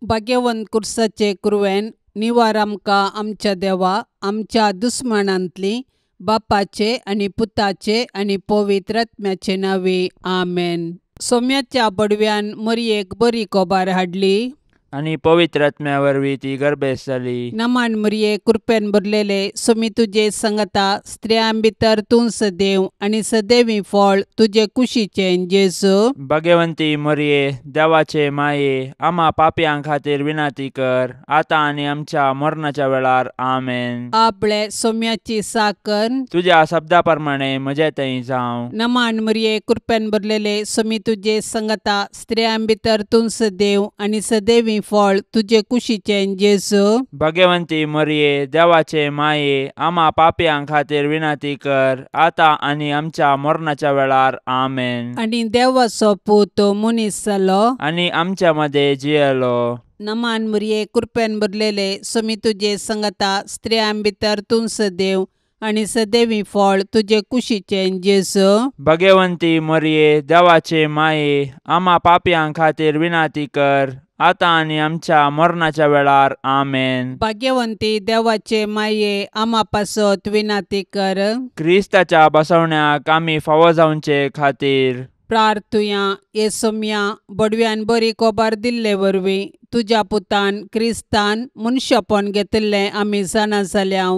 भाग्यवंत कुर्साचे कुरवेन निवार आमकां आमच्या देवा आमच्या दुस्मानांतली बापाचे आनी पुताचे आनी पवित्र आत्म्याचे नांवे आमेन. सोम्याच्या बडव्यान मरयेक बरी कोबार हाडली आनी पवित्र आत्म्या वरवीं ती गर्भेस्त जाली. नमान मरये कृपेन भरलेले सोमी तुजे संगता स्त्रियां भितर तूं सदैव आनी सदैवी फळ तुजे कुशीचें जेजू. भाग्यवंती मरये देवाचे माये आमा पापयां खातीर विनंती कर आतां आनी आमच्या मरणाच्या वेळार आमेन. आपले सोम्याची साकर तुज्या शब्दा प्रमाणे म्हजे थंय जावं. नमान मरये कृपेन भरलेले सोमी तुजे संगता स्त्रियां भितर तूं सदैव आनी सदैवी फळ तुजे कुशीचें जेजू. भाग्यवंती मरये देवाचे माये आमा पापयां खातीर विनंती कर आतां आनी आमच्या मरणाच्या वेळार आमेन. आनी देवाचो पूत मनीस जालो आनी आमच्या मदें जियेलो. नमान मरये कृपेन भरलेले सोमी तुजे संगता स्त्रियां भितर तूं सदैव आनी सदैवी फळ तुजे कुशीचें जेजू. भाग्यवंती मरये देवाचे माये आमा पापयां खातीर विनंती कर आतां आनी आमच्या मरणाच्या वेळार आमेन. भाग्यवंती देवाचे माये आमा पासत विनंती कर. क्रिस्ताच्या बसवण्याक आमी फावो जावचे खातीर प्रार्थुया. हे सोम्या बडव्यान बरी कोबार दिल्ले वरवीं तुज्या पुतान क्रिस्तान मनशापण घेतिल्लें आमी जाणा जाल्या.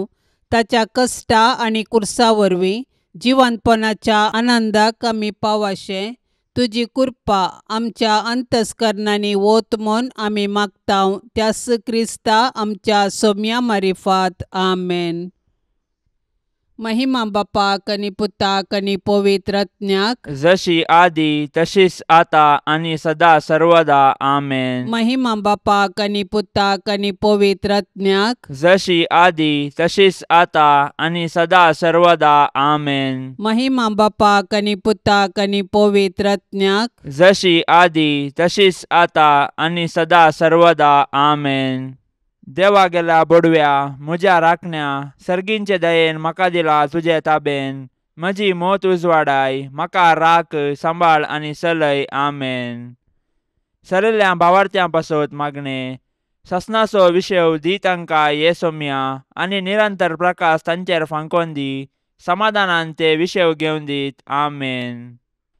ताच्या कश्टा आनी कुर्सा वरवीं जिवंतपणाच्या आनंदाक आमी पावाशें तुजी कृपा आमच्या अंतस्करणांनी वत म्हूण आमी मागता त्यास क्रिस्ता आमच्या सोम्या मारिफात आमेन. महिमा बापाक आनी पुताक आनी पवित्र आत्म्याक जशी आदी तशीच आता आनी सदा सर्वदा आमेन. महिमा बापाक आनी पुताक आनी पवित्र आत्म्याक जशी आदी तशीच आता आनी सदा सर्वदा आमेन. महिमा बापाक आनी पुताक आनी पवित्र आत्म्याक जशी आदी तशीच आता आनी सदा सर्वदा आमेन. देवा गेल्या बोडव्या म्हज्या राखण्या सर्गींचे दयेन म्हाका दिला तुजे ताबेन म्हजी मोत उजवाडाय म्हाका राख सांबाळ आनी चलय आमेन. सरिल्ल्या भावार्थ्यां पासत मागणें ससनाचो विशय दी तांकां ये सोम्या आनी निरंतर प्रकाश तांचेर फांकोन दी समाधानान ते विशय घेवन दीत आमेन.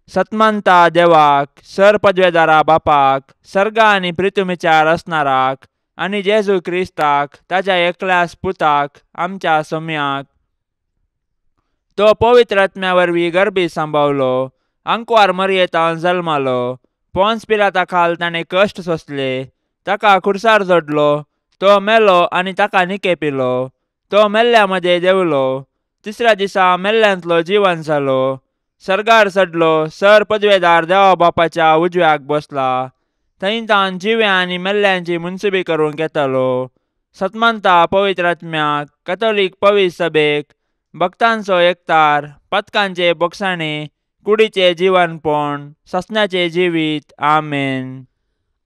सतमानता देवाक सर पदवेदारा बापाक सर्गा आनी प्रितुमीच्या रचणाराक आनी जेजू क्रिस्ताक ताज्या एकल्यास पुताक आमच्या सोम्याक तो पवित्र आत्म्या वरवीं गर्भी सांबावलो आंकवार मरयेतान जल्मालो पोन्स पिलाता खाल ताणें कश्ट सोंसले ताका खुर्सार जोडलो तो मेलो आनी ताका निके पिलो तो मेल्ल्या मदें देंवलो तिसऱ्या दिसा मेल्ल्यांतलो जिवन जालो सर्गार चडलो सर पदवेदार देवा बापाच्या उजव्याक बसला थंय तान जिव्या आनी मेल्ल्यांची मुनसुबी करूंक येतालो. सतमानता पवित्र आत्म्याक कथोलीक पवित्र सभेक भक्तांचो एकतार पथकांचे बोगसाणे कुडीचे जिवनपण ससनाचें जिवीत आमेन.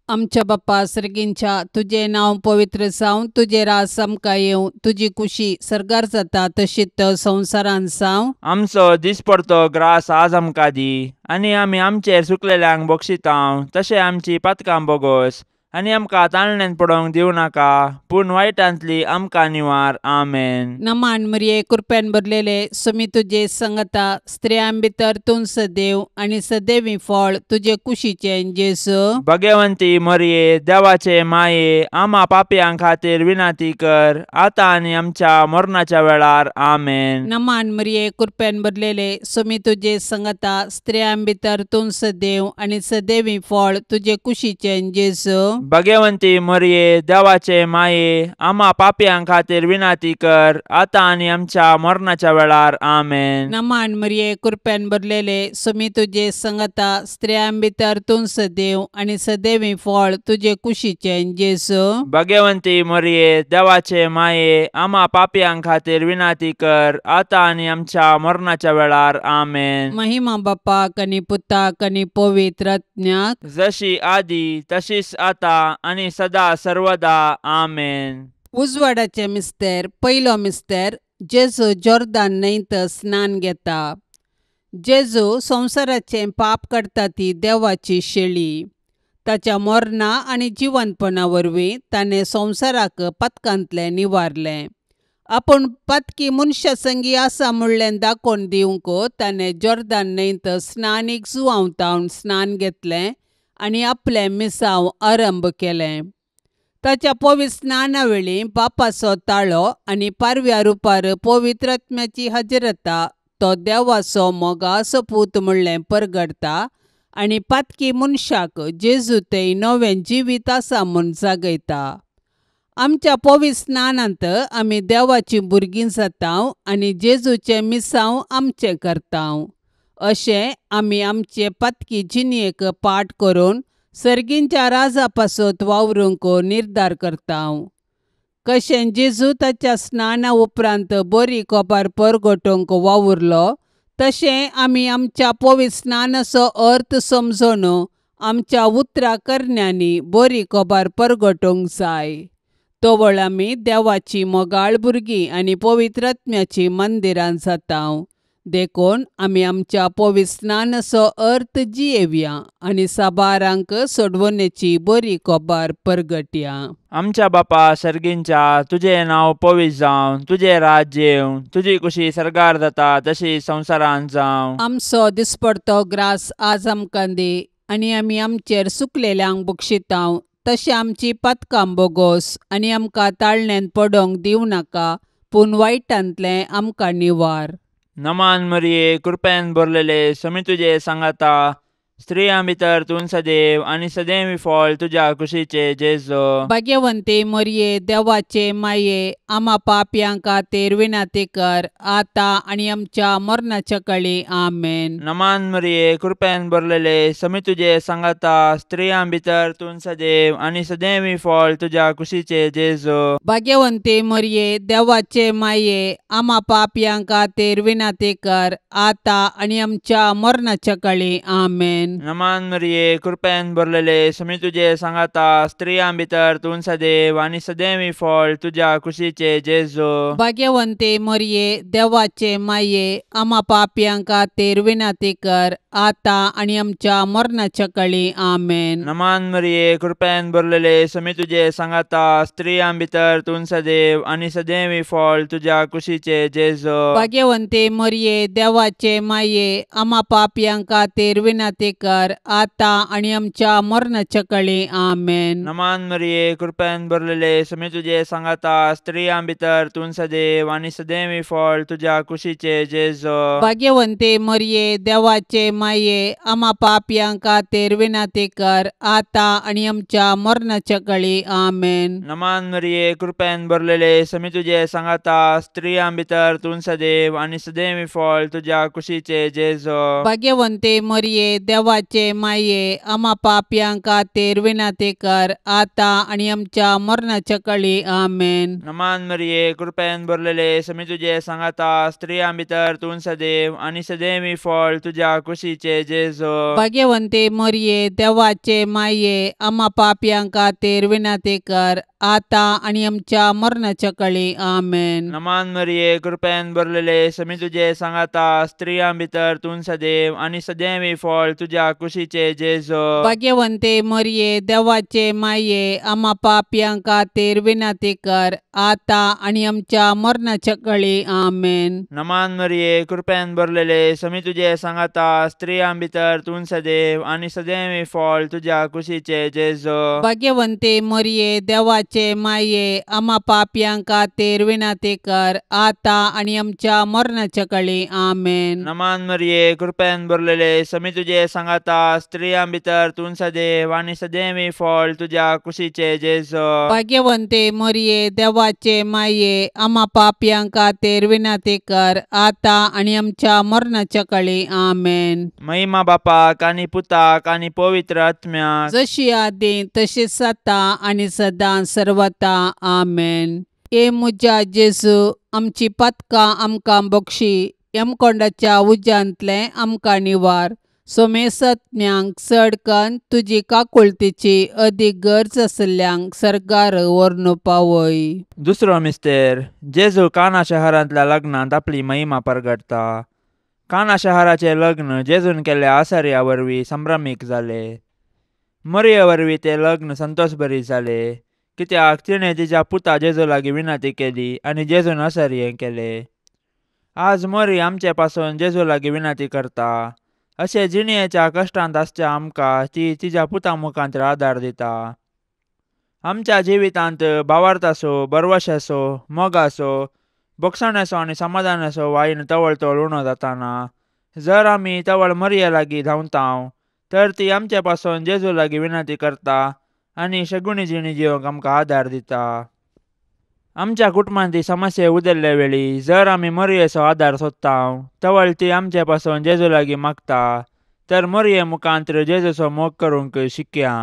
आमच्या बाप्पा सर्गींच्या तुजें नांव पवित्र जावं तुजें राज आमकां येवं तुजी कुशी सर्गार जाता तशीच संवसारांत जावं. आमचो दिसपडतो ग्रास आज आमकां दी आनी आमी आमचेर सुकलेल्यांक बक्षितांव तशें आमची पातकां बोगोस आनी आमकां ताळण्यान पडोवंक दिवं नाका पूण वायटांतली आमकां निवार आमेन. नमान मरये कृपेन भरलेले सोमी तुजे संगता स्त्रियां भितर तूं सदैव आनी सदैवी फळ तुजे कुशीचें जेजू. भाग्यवंती मरये देवाचे माये आमा पापयां खातीर विनंती कर आतां आनी आमच्या मरणाच्या वेळार आमेन. नमान मरये कृपेन भरलेले सोमी तुजे संगता स्त्रियां भितर तूं सदैव आनी सदैवी फळ तुजे कुशीचें जेजू. भाग्यवंती मरये देवाचे माये आमा पापयां खातीर विनंती कर आतां आनी आमच्या मरणाच्या वेळार आमेन. नमान मरये कृपेन भरलेले सोमी तुजे संगता स्त्रियां भितर तूं सदैव आनी सदैवी फळ तुजे कुशीचें जेजू. भाग्यवंती मरये देवाचे माये आमा पापयां खातीर विनंती कर आतां आनी आमच्या मरणाच्या वेळार आमेन. महिमा बापाक आनी पुताक आनी पवित्र आत्म्याक जशी आदी तशीच आतां आनी सदा सर्वदा आमेन. उजवाडाचे मिस्तेर पयलो मिस्तेर जेजू जोर्दान न्हंयत स्नान घेता. जेजू संवसाराचें पाप काडटा ती देवाची शेळी. ताच्या मरणा आनी जिवंतपणा वरवीं ताणें संवसाराक पातकांतलें निवारलें. आपूण पातकी मनशा संगी आसा म्हणलें दाखोवन दिवंक ताणें जॉर्दान न्हंयत स्नानीक जुवांव स्नान घेतलें आनी आपलें मिसांव आरंभ केलें. ताच्या पवित्र स्नाना वेळी बापाचो ताळो आनी पारव्या रुपार पवित्र आत्म्याची हजरता तो देवाचो मोगाचो पूत म्हणलें परगडटा आनी पातकी मनशाक जेजू थंय नवें जिवीत आसा म्हूण जागयता. आमच्या पवित्र स्नानांत आमी देवाचीं भुरगीं जाता आनी जेजूचें मिसांव आमचें करता. अशें आमी आमचे पातकी जिणेक पाठ करून सर्गींच्या राजा पासत वावरूंक निर्धार करता. कशें जेजू ताच्या स्नाना उपरांत बरी कोबार परगटोवंक वावुरलो तशें आमी आमच्या पवित्र स्नानाचो अर्थ समजून आमच्या उतरां करण्यांनी बरी कोबार परगटोवंक जाय. तवळ आमी देवाची मोगाळ भुरगीं आनी पवित्र आत्म्याचीं मंदिरां जाता. देखून आमी आमच्या पवित्र स्नानाचो अर्थ जियेवया आनी साबारांक सोडवणेची बरी कोबार परगटया. आमच्या बापा सर्गींच्या, तुजें नांव पवित्र जावं, तुजें राज्य येवं, तुजी कुशी सर्गार जाता तशी संवसारांत जावं. आमचो दिसपडतो ग्रास आज आमकां दी आनी आमी आमचेर सुकलेल्यांक बक्षितांव तशें आमची पातकां बोगोस आनी आमकां ताळण्यांत पडोवंक दिवं नाका पूण वायटांतलें आमकां निवार. नमान मरिये, कृपेन भरलेले, समी तुजे सांगाता, स्त्रियां भितर तूं सदैव आनी सदैव फळ तुज्या कुशीचे जेजू. भाग्यवंती मरिये, देवाचे माये, आमा पापयां खातीर विनंती कर आतां आनी आमच्या मरणाच्या कळी. आमेन. नमान मरिये, कृपेन भरलेले, समी तुजे सांगाता, स्त्रियां भितर तूं सदैव आनी सदैव फळ तुज्या कुशीचे जेजू. भाग्यवंती मरिये, देवाचे माये, आमा पापयां खातीर विनंती कर आतां आनी आमच्या मरणाच्या कळी. आमेन. नमान मरिये, कृपेन भरलेले, समी तुजे सांगाता, स्त्रियां भितर तूं सदैव आनी सदैव फळ तुज्या कुशीचे जेजू. भाग्यवंती मरिये, देवाचे माये, आमा पापयां खातीर विनंती कर आतां आनी आमच्या मरणाच्या कळी. आमेन. नमान मरिये, कृपेन भरलेले, समी तुजे सांगाता, स्त्रियां भितर तूं सदैव आनी सदैव फळ तुज्या कुशीचे जेजू. भाग्यवंती मरिये, देवाचे माये, आमा पापयां खातीर विनंती कर आतां आनी आमच्या मरणाच्या कळी. आमेन. नमान मरिये, कृपेन भरलेले, समी तुजे सांगाता, स्त्रियां भितर तूं सदैव आनी सदैव फळ तुज्या कुशीचे जेजू. भाग्यवंती मरिये, देवाचे माये, आमा पापयां खातीर विनंती कर आतां आनी आमच्या मरणाच्या कळी. आमेन. नमान मरिये, कृपेन भरलेले, समी तुजे सांगाता, स्त्रियां भितर तूं सदैव आनी सदैव फळ तुज्या कुशीचे जेजू. भाग्यवंती मरिये, देवाचे माये, आमा पापयां खातीर विनंती कर आतां आनी आमच्या मरणाच्या कळी. आमेन. नमान मरिये, कृपेन भरलेले, समी तुजे सांगाता, स्त्रियां भितर तूं सदैव आनी सदैव फळ तुज्या कुशीचे जेजू. भाग्यवंती मरिये, देवाचे माये, आमा पापयां खातीर विनंती कर आतां आनी आमच्या मरणाच्या कळी. आमेन. नमान मरिये, कृपेन भरलेले, समी तुजे सांगाता, स्त्रियां भितर तूं सदैव आनी सदैव फळ तुज्या कुशीचे जेजू. भाग्यवंती मरिये, देवाचे माये, आमा पापयां खातीर विनंती कर आतां आनी आमच्या मरणाच्या कळी. आमेन. नमान मरिये, कृपेन भरलेले, समी तुजे सांगाता, स्त्रियां भितर तूं सदैव आनी सदैव फळ तुज्या कुशीचे जेजू. भाग्यवंती मरिये, देवाचे माये, आमा पापयां खातीर विनंती कर आतां आनी आमच्या मरणाच्या कळी. आमेन. नमान मरिये, कृपेन भरलेले, समी तुजे सांगाता, स्त्रियां भितर तूं सदैव आनी सदैव फळ तुज्या कुशीचे जेजू. भाग्यवंती मरिये, देवाचे माये, आमा पापयां खातीर विनंती कर आतां आनी आमच्या मरणाच्या कळी. आमेन. महिमा बापाक आनी पुताक आनी पवित्र आत्म्याक, जशी आदी तशीच आतां आनी सदां सर्वता. आमेन. ए म्हज्या जेजू, आमची पातकां आमकां बक्षी, यमकोंडाच्या उज्यांतलें आमकां निवार, सोमेसत्म्यांक चड कन्न तुजी काकुळतीची अदीक गरज आशिल्ल्यांक सर्गार व्हरून पावय. दुसरो मिस्तेर, जेजू काना शहरांतल्या लग्नांत आपली महिमा परगटता. काना शहराचें लग्न जेजून केल्ल्या आसर्या वरवीं संभ्रमीक जालें. मरिये वरवीं तें लग्न संतोशभरीत जालें, कित्याक तिणें तिच्या पुता जेजू लागीं विनंती केली आनी जेजून असर हें केलें. आज मरी आमचे पासून जेजू लागीं विनंती करता. अशें जिणयेच्या कश्टांत आसच्या आमकां ती तिच्या पुता मुखांत आदार दिता. आमच्या जिवितांत भावार्थाचो, भरवशाचो, मोगाचो, भोगसण्याचो आनी समाधानाचो वायन तवळ तवळ उणो जाताना जर आमी तवळ मरिये लागीं धांवतांव तर ती आमचे पासून जेजू लागीं विनंती करता आनी शगुणी जिणी जिवंक आमकां आदार दिता. आमच्या कुटुंबांत समस्या उदरले वेळी जर आमी मरियेचो आदार सोदतांव तवळ ती आमचे पासून जेजू लागीं मागता. तर मरिये मुखांत जेजूचो मोग करूंक शिकया.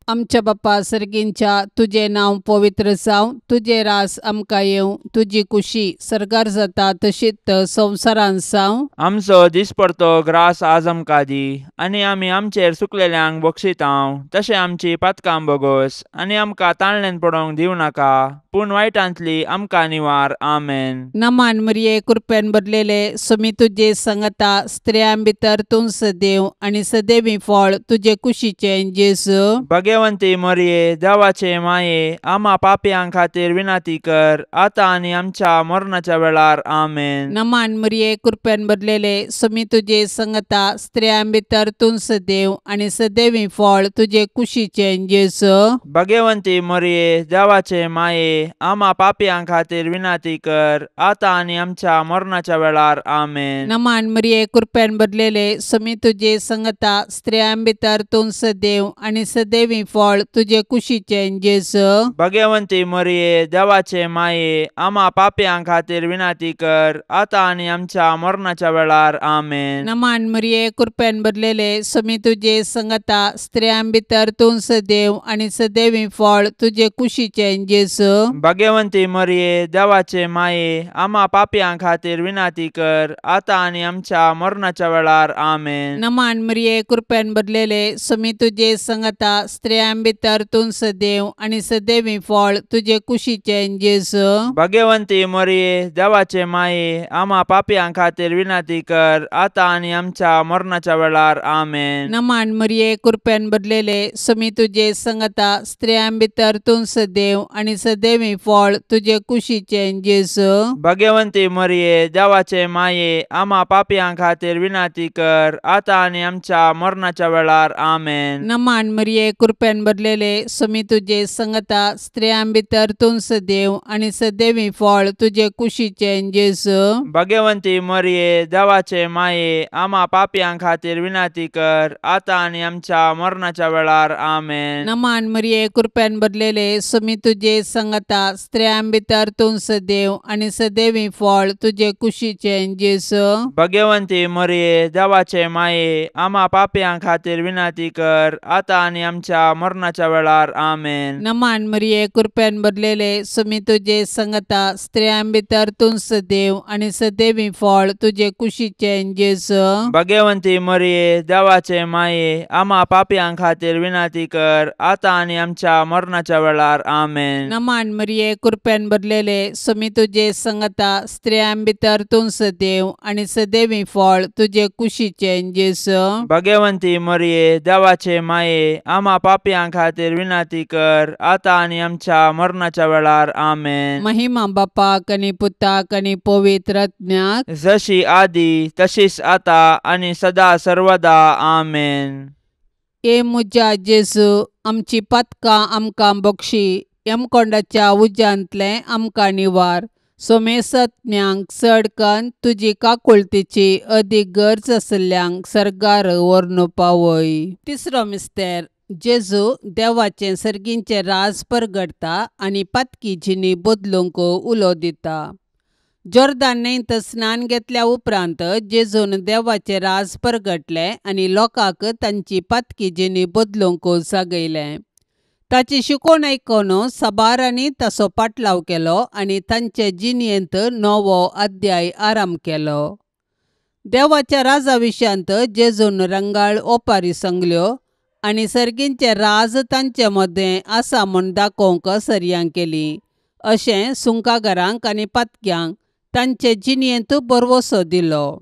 आमच्या बापा सर्गींच्या, तुजें नांव पवित्र जावं, तुजें रास आमकां येवं, तुजी कुशी सर्गार जाता तशीच संवसारांत जावं. आमचो दिसपडतो ग्रास आज आमकां दी आनी आमी आमचेर सुकलेल्यांक बक्षितांव तशें आमची पातकां बोगोस आनी आमकां ताणल्यान पडोवंक दिवं नाका, पूण वायटांतली आमकां निवार. आमेन. नमान मरिये, कृपेन भरलेले, स्वामी तुजे संगता, स्त्रियां भितर तूं सदैव आनी सदैवी फळ तुजे कुशीचें जेजू. भगवंती मरिये, देवाचे माये, आमा पापयां खातीर विनंती कर, आतां आनी आमच्या मरणाच्या वेळार. आमेन. नमान मरिये, कृपेन भरलेले, स्वामी तुजे संगता, स्त्रियां भितर तूं सदैव आनी सदैवी फळ तुजे कुशीचें जेजू. भगवंती मरिये, देवाचे माये, आमा पापयां खातीर विनंती कर, आतां आनी आमच्या मरणाच्या वेळार. आमेन. नमान मरिये, कृपेन भरलेले, स्वामी तुजे संगता, स्त्रियां भितर तूं सदैव आनी सदैवी फळ तुजे कुशीचें जेजू. भगवंती मरिये, देवाचे माये, आमा पापयां खातीर विनंती कर, आतां आनी आमच्या मरणाच्या वेळार. आमेन. नमान मरिये, कृपेन भरलेले, स्वामी तुजे संगता, स्त्रियां भितर तूं सदैव आनी सदैवी फळ तुजे कुशीचें जेजू. भगवंती मरिये, देवाचे माये, आमा पापयां खातीर विनंती कर, आतां आनी आमच्या मरणाच्या वेळार. आमेन. नमान मरिये, कृपेन भरलेले, स्वामी तुजे संगता, स्त्रियां भितर तूं सदैव आनी सदैवी फळ तुजे कुशीचें जेजू. भगवंती मरिये, देवाचे माये, आमा पापयां खातीर विनंती कर, आतां आनी आमच्या मरणाच्या वेळार. आमेन. नमान मरिये, कृपेन भरलेले, स्वामी तुजे संगता, स्त्रियां भितर तूं सदैव आनी सदैवी फळ तुजे कुशीचें जेजू. भगवंती मरिये, देवाचे माये, आमा पापयां खातीर विनंती कर, आतां आनी आमच्या मरणाच्या वेळार. आमेन. नमान मरिये, कृपेन भरलेले, स्वामी तुजे संगता, स्त्रियां भितर तूं सदैव आनी सदैवी फळ तुजे कुशीचें जेजू. भगवंती मरिये, देवाचे माये, आमा पापयां खातीर विनंती कर, आतां आनी आमच्या मरणाच्या वेळार. आमेन. नमान मरिये, कृपेन भरलेले, स्वामी तुजे संगता, स्त्रियां भितर तूं सदैव आनी सदैवी फळ तुजे कुशीचें जेजू. भगवंती मरिये, देवाचे माये, आमा पापयां खातीर विनंती कर, आतां आनी आमच्या मरणाच्या वेळार. आमेन. नमान मरिये, कृपेन भरलेले, स्वामी तुजे संगता, स्त्रियां भितर तूं सदैव आनी सदैवी फळ तुजे कुशीचें जेजू. भगवंती मरिये, देवाचे माये, आमा पापयां खातीर विनंती कर, आतां आनी आमच्या मरणाच्या वेळार. आमेन. नमान मरिये, कृपेन भरलेले, स्वामी तुजे संगता, स्त्रियां भितर तूं सदैव आनी सदैवी फळ तुजे कुशीचें जेजू. भगवंती मरिये, देवाचे माये, आमा पापयां खातीर विनंती कर, आतां आनी आमच्या मरणाच्या वेळार. आमेन. महिमा बापाक आनी पुताक आनी पवित्र आत्म्याक, जशी आदी तशीच आतां आनी सदा सर्वदा. आमेन. ए म्हज्या जेजू, आमची पातकां आमकां बक्षी, यमकोंडाच्या उज्यांतलें आमकां निवार, सोमेसत्म्यांक चड कन्न तुजी काकुळतीची अदीक गरज आशिल्ल्यांक सर्गार व्हरून पावय. तिसरो मिस्तेर, जेजू देवाचें सर्गींचें राज परगडटा आनी पातकी जिणी बदलूंक उलो दिता. जोर्दान न्हंयत स्नान घेतल्या उपरांत जेजून देवाचें राज परगटलें आनी लोकांक तांची पातकी जिणी बदलूंक जागयलें. ताची शिकवण आयकून साबारांनी ताचो पाटलाव केलो आनी तांचे जिणेंत नवो अध्याय आरंभ केलो. देवाच्या राजा विशयांत जेजून रंगाळ ओपारी सांगल्यो आनी सर्गींचें राज तांचे मदें आसा म्हूण दाखोवंक सरयां केली. अशें सुंकागारांक आनी पातक्यांक तांचे जिणेंत भरवसो दिलो.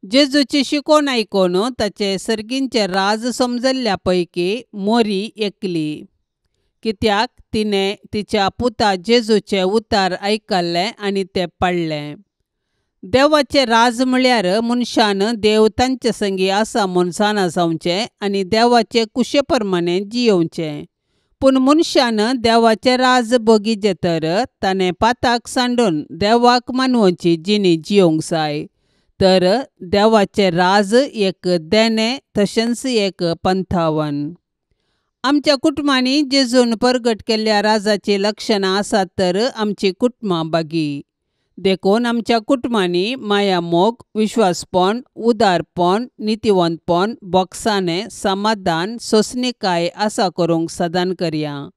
जेजूची शिकोवन आयकून ताचे सर्गींचे राज समजल्ल्या पैकी मोरी एकली, कित्याक तिणें तिच्या पुता जेजूचे उतार आयकल्लें आनी तें पडलें. देवाचें राज म्हळ्यार मनशान देव तांचे संगी आसा म्हूण जाणा जावचें आनी देवाचे कुशे प्रमाणे जियोवचें. पूण मनशान देवाचें राज बगीचें तर ताणें पाताक सांडून देवाक मानवची जिणी जियोवंक जाय. तर देवाचें राज एक देणें तशेंच एक पंथावन. आमच्या कुटुंबांनी जेजून परगट केल्ल्या राजाचीं लक्षणां आसात तर आमची कुटुंबां बागी. देखून आमच्या कुटुंबांनी मायामोग, विश्वासपण, उदारपण, नितिवंतपण, बोगसाणें, समाधान, सोंसणीकाय आसा करूंक सदान करया.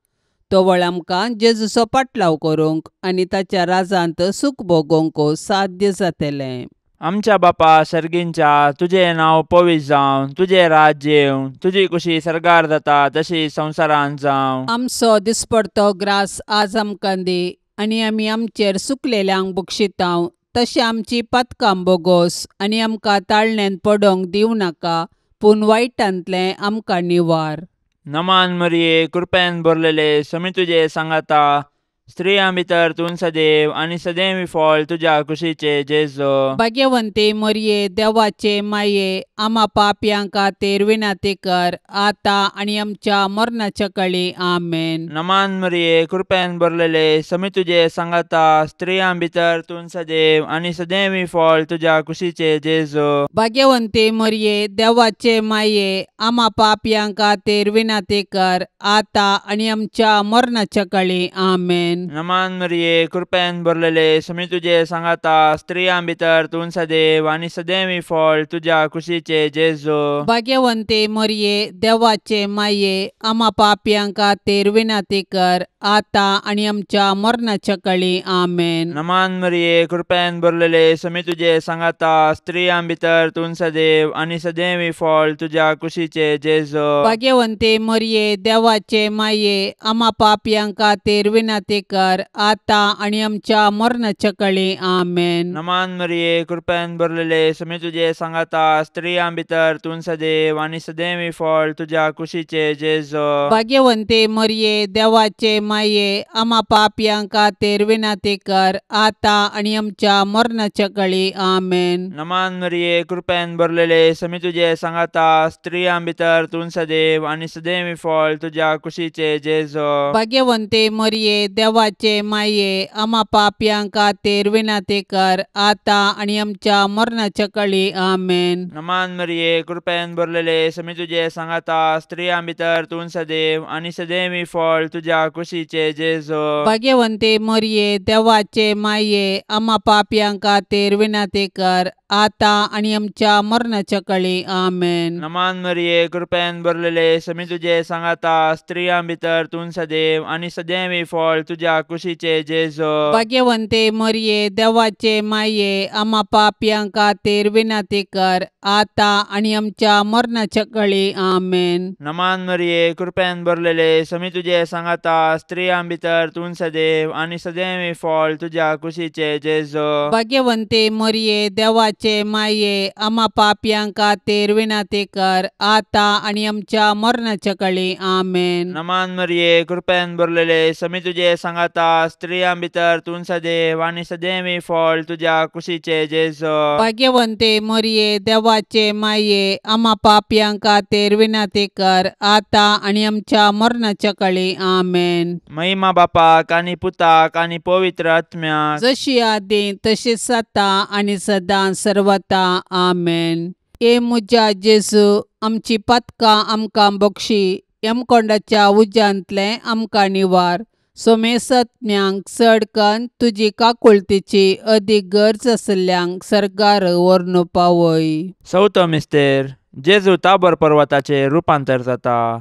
तवळ आमकां जेजूचो पाटलाव करूंक आनी ताच्या राजांत सूख भोगोवंक साध्य जातलें. आमच्या बापा सर्गींच्या, तुजें नांव पवित्र जावं, तुजें राज्य येवं, तुजी कुशी सर्गार जाता तशी संवसारांत जावं. आमचो दिसपडतो ग्रास आज आमकां दी आनी आमी आमचेर सुकलेल्यांक बक्षितांव तशें आमची पातकां बोगोस आनी आमकां ताळण्यांत पडोवंक दिवं नाका, पूण वायटांतलें आमकां निवार. नमान मरिये, कृपेन भरलेले, समी तुजे सांगाता, स्त्रियां भितर तूं सदैव आनी सदैव फळ तुज्या कुशीचे जेजू. भाग्यवंती मरिये, देवाचे माये, आमा पापयां खातीर विनंती कर आतां आनी आमच्या मरणाच्या कळी. आमेन. नमान मरिये, कृपेन भरलेले, समी तुजे सांगाता, स्त्रियां भितर तूं सदैव आनी सदैव फळ तुज्या कुशीचे जेजू. भाग्यवंती मरिये, देवाचे माये, आमा पापयां खातीर विनंती कर आतां आनी आमच्या मरणाच्या कळी. आमेन. नमान मरिये, कृपेन भरलेले, समी तुजे सांगाता, स्त्रियां भितर तूं सदैव आनी सदैव फळ तुज्या कुशीचे जेजू. भाग्यवंती मरिये, देवाचे माये, आमा पापयां खातीर विनंती कर आतां आनी आमच्या मरणाच्या कळी. आमेन. नमान मरिये, कृपेन भरलेले, समी तुजे सांगाता, स्त्रियां भितर तूं सदैव आनी सदैव फळ तुज्या कुशीचे जेजू. भाग्यवंती मरिये, देवाचे माये, आमा पापयां खातीर विनंती कर आतां आनी आमच्या मरणाच्या कळी. आमेन. नमान मरिये, कृपेन भरलेले, समी तुजे सांगाता, स्त्रियां भितर तूं सदैव आनी सदैव फळ तुज्या कुशीचे जेजू. भाग्यवंती मरिये, देवाचे माये, आमा पापयां खातीर विनंती कर आतां आनी आमच्या मरणाच्या कळी. आमेन. नमान मरिये, कृपेन भरलेले, समी तुजे सांगाता, स्त्रियां भितर तूं सदैव आनी सदैव फळ तुज्या कुशीचे जेजू. भाग्यवंती मरिये, देवाचे माये, आमा पापयां खातीर विनंती कर आतां आनी आमच्या मरणाच्या कळी. आमेन. नमान मरिये, कृपेन भरलेले, समी तुजे सांगाता, स्त्रियां भितर तूं सदैव आनी सदैव फळ तुज्या कुशीचे जेजू. भाग्यवंती मरिये, देवाचे माये, आमा पापयां खातीर विनंती कर आतां आनी आमच्या मरणाच्या कळी. आमेन. नमान मरिये, कृपेन भरलेले, समी तुजे सांगाता, स्त्रियां भितर तूं सदैव आनी सदैव फळ तुज्या कुशीचे जेजू. भाग्यवंती मरिये, देवाचे माये, आमा पापयां खातीर विनंती कर आतां आनी आमच्या मरणाच्या कळी. आमेन. नमान मरिये, कृपेन भरलेले, समी तुजे सांगाता, स्त्रियां भितर तूं सदैव आनी सदैव फळ तुज्या कुशीचे जेजू. भाग्यवंती मरिये, देवाचे माये, आमा पापयां खातीर विनंती कर आतां आनी आमच्या मरणाच्या कळी. आमेन. नमान मरिये, कृपेन भरलेले, समी तुजे सांगाता, स्त्रियां भितर तूं सदैव आनी सदैव फळ तुज्या कुशीचे जेजू. भाग्यवंती मरिये, देवाचे माये, आमा पापयां खातीर विनंती कर आतां आनी आमच्या मरणाच्या कळी. आमेन. महिमा बापाक आनी पुताक आनी पवित्र आत्म्याक, जशी आदी तशीच आतां आनी सदां सर्वता. आमेन. ए म्हज्या जेजू, आमची पातकां आमकां बक्षी, यमकोंडाच्या उज्यांतलें आमकां निवार, सोमेसत्म्यांक चड कन्न तुजी काकुळतीची अदीक गरज आशिल्ल्यांक सर्गार व्हरून पावय. चवथो मिस्तेर, जेजू ताबोर पर्वताचेर रुपांतर जाता.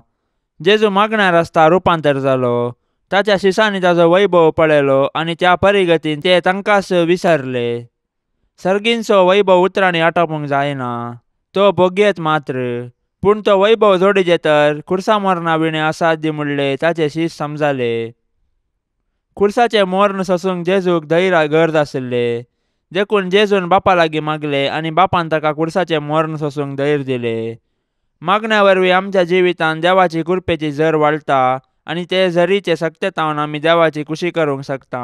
जेजू मागण्यार आसता रुपांतर जालो. ताच्या शिसांनी ताजो वैभव पळयलो आनी त्या परिगतीन ते तांकांच विसरले. सर्गींचो वैभव उतरांनी आटोवंक जायना, तो भोगयेत मात्र, पूण तो वैभव जोडीचे तर खुर्सा मरणा विणें असाध्य म्हणले ताचे शीस समजाले. खुर्साचें मर्ण सोसूंक जेजूक धैर्य गरज आशिल्लें. देखून जेजून बापा लागीं मागले आनी बापान ताका कुर्साचें मर्ण सोसूंक धैर्य दिलें. मागण्या वरवीं आमच्या जिवितान देवाची कृपेची झर वाडटा आनी ते झरीचे सक्तेतावन आमी देवाची खुशी करूंक शकता.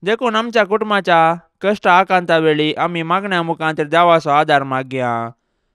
देखून आमच्या कुटुंबाच्या कश्ट आकांता वेळी आमी मागण्या मुखांतर देवाचो आदार मागया.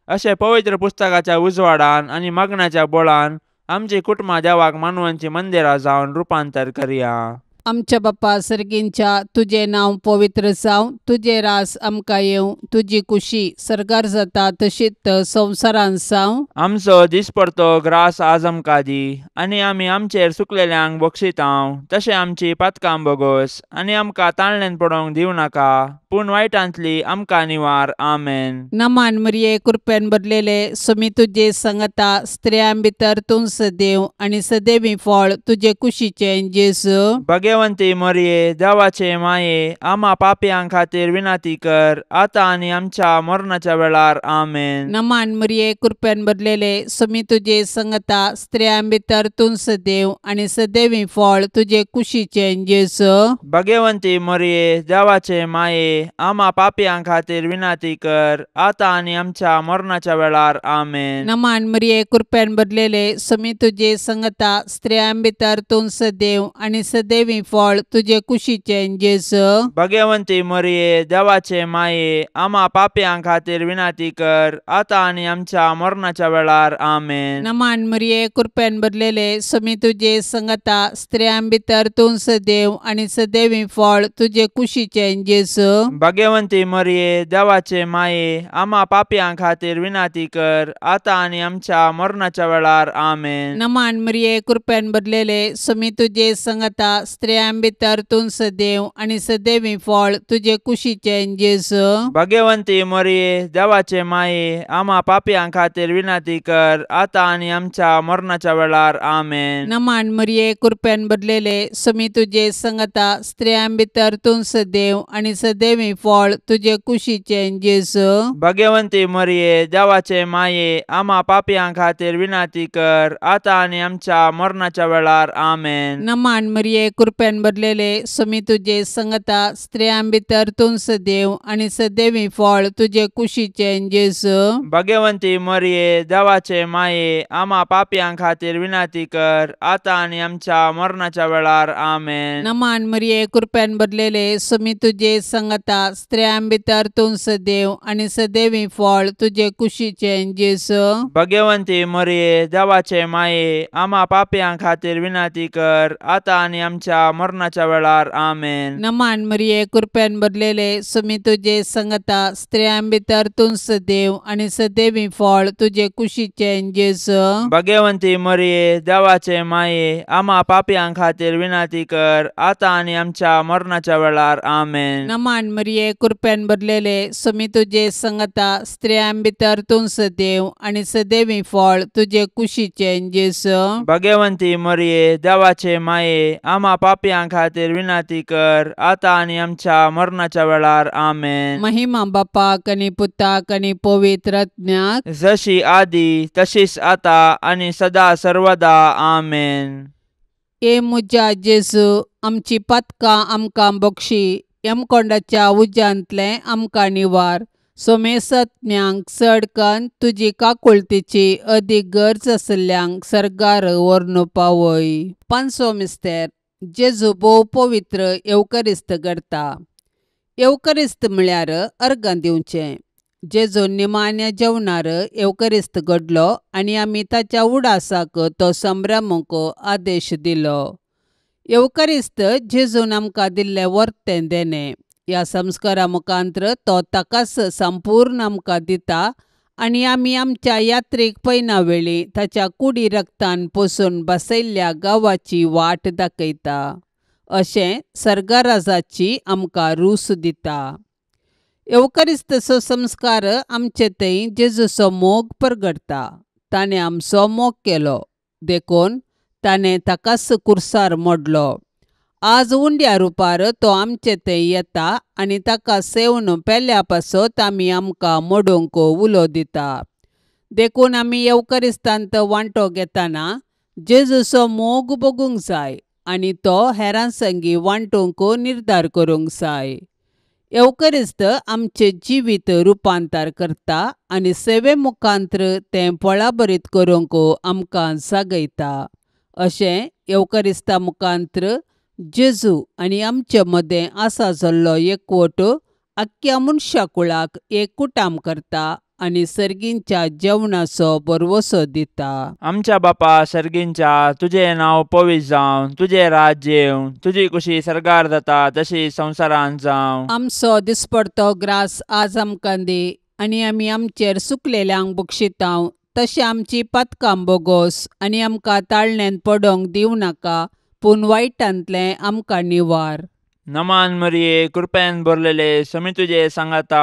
अशें पवित्र पुस्तकाच्या उजवाडान आनी मागण्याच्या बोळान आमची कुटुंबां देवाक मानवांची मंदिरां जावन रुपांतर करया. आमच्या बापा सर्गींच्या तुजें नांव पवित्र जावं, तुजें रास आमकां येवं, तुजी कुशी सर्गार जाता तशीच संवसारान जावं. आमचो दिसपडतो ग्रास आज आमकां दी आनी आमी आमचेर सुकलेल्यांक बक्षितांव तशें आमची पातकां बोगोस आनी आमकां ताळण्यान पडोवंक दिवं नाका पूण वायटांतली आमकां निवार. आमेन. नमान मरिये कृपेन भरलेले सुमी तुजे संगता, स्त्रियां भितर तूं सदैव आनी सदैवी फळ तुजे कुशीचें जेजू. भगवंती मरिये देवाचे माये आमा पापयां खातीर विनंती कर आतां आनी आमच्या मरणाच्या वेळार. आमेन. नमान मरिये कृपेन भरलेले सुमी तुजे संगता, स्त्रियां भितर तूं सदैव आनी सदैवी फळ तुजे कुशीचें जेजू. भगवंती मरिये देवाचे माये आमा पापयां खातीर विनंती कर आतां आनी आमच्या मरणाच्या वेळार. आमेन. नमान मरिये कृपेन भरलेले सुमी तुजे संगता, स्त्रियां भितर तूं सदैव आनी सदैवी फळ तुजे कुशीचें जेजू. भगवंती मरिये देवाचे माये आमा पापयां खातीर विनंती कर आतां आनी आमच्या मरणाच्या वेळार. आमेन. नमान मरिये कृपेन भरलेले सुमी तुजे संगता, स्त्रियां भितर तूं सदैव आनी सदैवी फळ तुजे कुशीचें जेजू. भगवंती मरिये देवाचे माये आमा पापयां खातीर विनंती कर आतां आनी आमच्या मरणाच्या वेळार. आमेन. नमान मरिये कृपेन भरलेले सुमी तुजे संगता, स्त्रियां भितर तूं सदैव आनी सदैवी फळ तुजे कुशीचें जेजू. भगवंती मरिये देवाचे माये आमा पापयां खातीर विनंती कर आतां आनी आमच्या मरणाच्या वेळार. आमेन. नमान मरिये कृपेन भरलेले सुमी तुजे संगता, स्त्रियां भितर तूं सदैव आनी सदैवी फळ तुजे कुशीचें जेजू. भगवंती मरिये देवाचे माये आमा पापयां खातीर विनंती कर आतां आनी आमच्या मरणाच्या वेळार. आमेन. नमान मरिये कृपेन भरलेले सुमी तुजे संगता, स्त्रियां भितर तूं सदैव आनी सदैवी फळ तुजे कुशीचें जेजू. भगवंती मरिये देवाचे माये आमा पापयां खातीर विनंती कर आतां आनी आमच्या मरणाच्या वेळार. आमेन. नमान मरिये कृपेन भरलेले सुमी तुजे संगता, स्त्रियां भितर तूं सदैव आनी सदैवी फळ तुजे कुशीचें जेजू. भगवंती मरिये देवाचे माये आमा पापयां खातीर विनंती कर आतां आनी आमच्या मरणाच्या वेळार. आमेन. नमान मरिये कृपेन भरलेले सुमी तुजे संगता, स्त्रियां भितर तूं सदैव आनी सदैवी फळ तुजे कुशीचें जेजू. भगवंती मरिये देवाचे माये आमा पापयां खातीर विनंती कर आतां आनी आमच्या मरणाच्या वेळार. आमेन. नमान मरिये कृपेन भरलेले सुमी तुजे संगता, स्त्रियां भितर तूं सदैव आनी सदैवी फळ तुजे कुशीचें जेजू. भगवंती मरिये देवाचे माये आमा पापयां खातीर विनंती कर आतां आनी आमच्या मरणाच्या वेळार. आमेन. महिमा बापाक आनी पुताक आनी पवित्र आत्म्याक, जशी आदी तशीच आतां आनी सदा सर्वदा. आमेन. ए म्हज्या जेजू, आमची पातकां आमकां बक्षी, यमकोंडाच्या उज्यांतलें आमकां निवार, सोमेसत्म्यांक चड कन्न तुजी काकुळतीची अदीक गरज आशिल्ल्यांक सर्गार व्हरून पावय. पांचवो मिस्तेर, जेजू भोव पवित्र येवकरिस्त घडता. येवकरिस्त म्हळ्यार अर्गां दिवचें. जेजू निमाण्या जेवणार येवकरिस्त घडलो आनी आमी ताच्या उडासाक तो संभ्रमूंक आदेश दिलो. येवकरिस्त जेजून आमकां दिल्लें वर्तें देणें. ह्या संस्कारा मुखांत्र तो ताकाच संपूर्ण आमकां दिता आनी आमी आमच्या यात्रेक पयना वेळी ताच्या कुडी रक्तान पोसून बसयल्ल्या गांवाची वाट दाखयता. अशें सर्गराजाची आमकां रूस दिता. येवकरिस्ताचो संस्कार आमचे थंय जेजूचो मोग परगडटा. ताणें आमचो मोग केलो देखून ताणें ताकाच कुर्सार मोडलो. आज उंड्या रुपार तो आमचे थंय येता आनी ताका सेवन पेल्या पासत आमी आमकां मोडूंक उलो दिता. देखून आमी येवकरिस्तांत वांटो घेतना जेजूचो मोग बगूंक जाय आनी तो हेरां संगी वांटूंक निर्धार करूंक जाय. येवकरिस्त आमचें जिवीत रुपांतर करता आनी सेवे मुखांत्र तें फळाभरीत करूंक आमकां जागयता. अशें येवकरिस्ता मुखांत्र जेजू आनी आमचे मदें आसा जाल्लो एकवट आख्ख्या मनशा कुळाक एक कुटाम करता आनी सर्गींच्या जेवणाचो भरवसो दिता. आमच्या बापा सर्गींच्या, तुजें नांव पवित्र जावं, तुजें राज्य येवं, तुजी कुशी सर्गार जाता तशी संवसारांत जावं. आमचो दिसपडतो ग्रास आज आमकां दी आनी आमी आमचेर सुकलेल्यांक बक्षितांव तशें आमची पातकां बोगोस आनी आमकां ताळण्यांत पडोंक दिवं नाका, पूण वायटांतलें आमकां निवार. नमान मरिये, कृपेन भरलेले, समी तुजे सांगाता,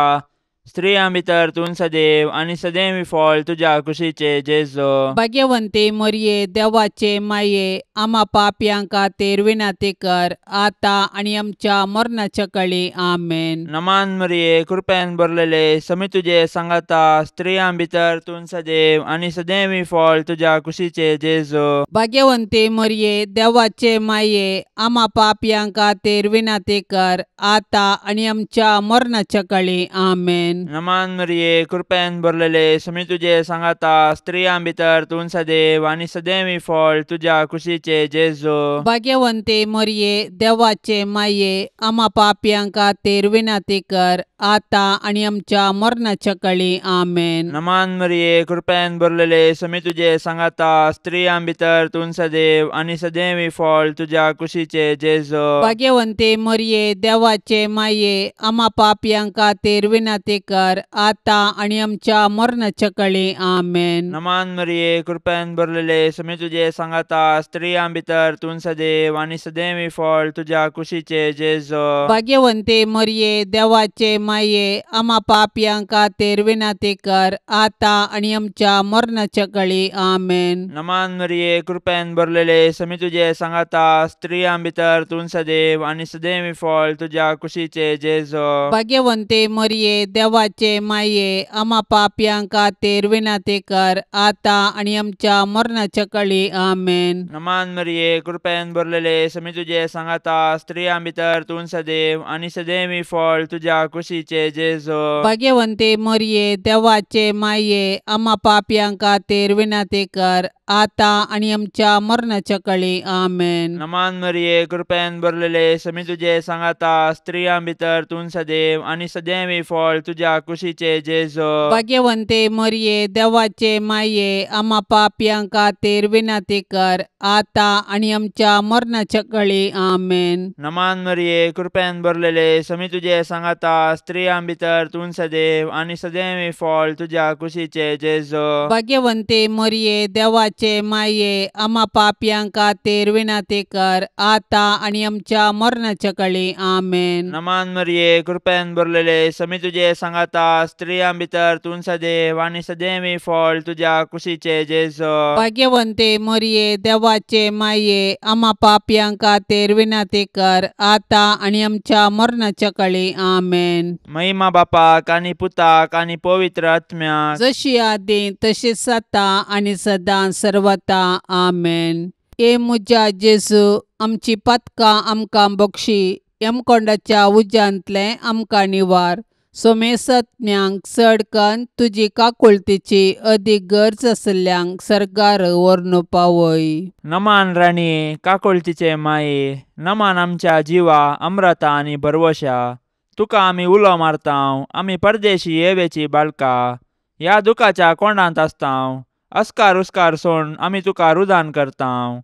स्त्रियां भितर तूं सदैव आनी सदैव फळ तुज्या कुशीचे जेजू. भाग्यवंती मरिये, देवाचे माये, आमा पापयां खातीर विनंती कर आतां आनी आमच्या मरणाच्या कळी. आमेन. नमान मरिये, कृपेन भरलेले, समी तुजे सांगाता, स्त्रियां भितर तूं सदैव आनी सदैव फळ तुज्या कुशीचे जेजू. भाग्यवंती मरिये, देवाचे माये, आमा पापयां खातीर विनंती कर आतां आनी आमच्या मरणाच्या कळी. आमेन. नमान मरिये, कृपेन भरलेले, समी तुजे सांगाता, स्त्रियां भितर तूं सदैव आनी सदैव फळ तुज्या कुशीचे जेजू. भाग्यवंती मरिये, देवाचे माये, आमा पापयां खातीर विनंती कर आतां आनी आमच्या मरणाच्या कळी. आमेन. नमान मरिये, कृपेन भरलेले, समी तुजे सांगाता, स्त्रियां भितर तूं सदैव आनी सदैव फळ तुज्या कुशीचे जेजू. भाग्यवंती मरिये, देवाचे माये, आमा पापयां खातीर विनंती कर आतां आनी आमच्या मरणाच्या कळी. आमेन. नमान मरिये, कृपेन भरलेले, समी तुजे सांगाता, स्त्रियां भितर तूं सदैव आनी सदैव फळ तुज्या कुशीचे जेजू. भाग्यवंती मरिये, देवाचे माये, आमा पापयां खातीर विनंती कर आतां आनी आमच्या मरणाच्या कळी. आमेन. नमान मरिये, कृपेन भरलेले, समी तुजे सांगाता, स्त्रियां भितर तूं सदैव आनी सदैव फळ तुज्या कुशीचे जेजू. भाग्यवंती मरिये, देवाचे माये, आमा पापयां खातीर विनंती कर आतां आनी आमच्या मरणाच्या कळी. आमेन. नमान मरिये, कृपेन भरलेले, समी तुजे सांगाता, स्त्रियां भितर तूं सदैव आनी सदैव फळ तुज्या कुशीचे जेजू. भाग्यवंती मरिये, देवाचे माये, आमा पापयां खातीर विनंती कर आतां आनी आमच्या मरणाच्या कळी. आमेन. नमान मरिये, कृपेन भरलेले, समी तुजे सांगाता, स्त्रियां भितर तूं सदैव आनी सदैव फळ तुज्या कुशीचे जेजू. भाग्यवंती मरिये, देवाचे माये, आमा पापयां खातीर विनंती कर आतां आनी आमच्या मरणाच्या कळी. आमेन. नमान मरिये, कृपेन भरलेले, समी तुजे सांगाता, स्त्रियां भितर तूं सदैव आनी सदैव फळ तुज्या कुशीचे जेजू. भाग्यवंती मरिये, देवाचे माये, आमा पापयां खातीर विनंती कर आतां आनी आमच्या मरणाच्या कळी. आमेन. नमान मरिये, कृपेन भरलेले, समी तुजे सांगाता, स्त्रियां भितर तूं सदैव आनी सदैव फळ तुज्या कुशीचे जेजू. भाग्यवंती मरिये, देवाचे माये, आमा पापयां खातीर विनंती कर आतां आनी आमच्या मरणाच्या कळी. आमेन. महिमा बापाक आनी पुताक आनी पवित्र आत्म्याक, जशी आदी तशीच आतां आनी सदां सर्वता. आमेन. हे म्हज्या जेजू, आमची पातकां आमकां बक्षी, यमकोंडाच्या उज्यांतलें आमकां निवार, सोमेसत्म्यांक चड कन्न तुजी काकुळतीची अदीक गरज आशिल्ल्यांक सर्गार व्हरून पावय. नमान राणये, काकुळतीचे माये, नमान आमच्या जिवा, अम्रता आनी भरवशा, तुका आमी उलो मारतांव, आमी परदेशी येवेची बाळका, ह्या दुखाच्या कोंडांत आसतांव, अस्कार उस्कार सोड आमी तुका रुदान करतांव,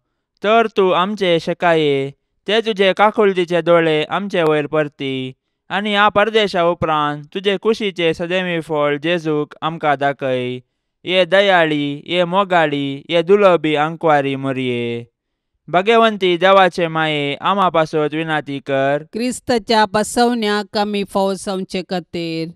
तर तूं आमचे शेकाये, ते तुजे काकुळतीचे दोळे आमचे वयर परती आनी ह्या परदेशा उपरांत तुजे कुशीचे सदैवी फळ जेजूक आमकां दाखय. ये दयाळी, ये मोगाळी, ये दुलबी आंकवारी मरिये, भाग्यवंती देवाचे माये, आमा पासत विनंती कर. क्रिस्ताच्या बसवण्याक आमी फावो जावचे खातीर.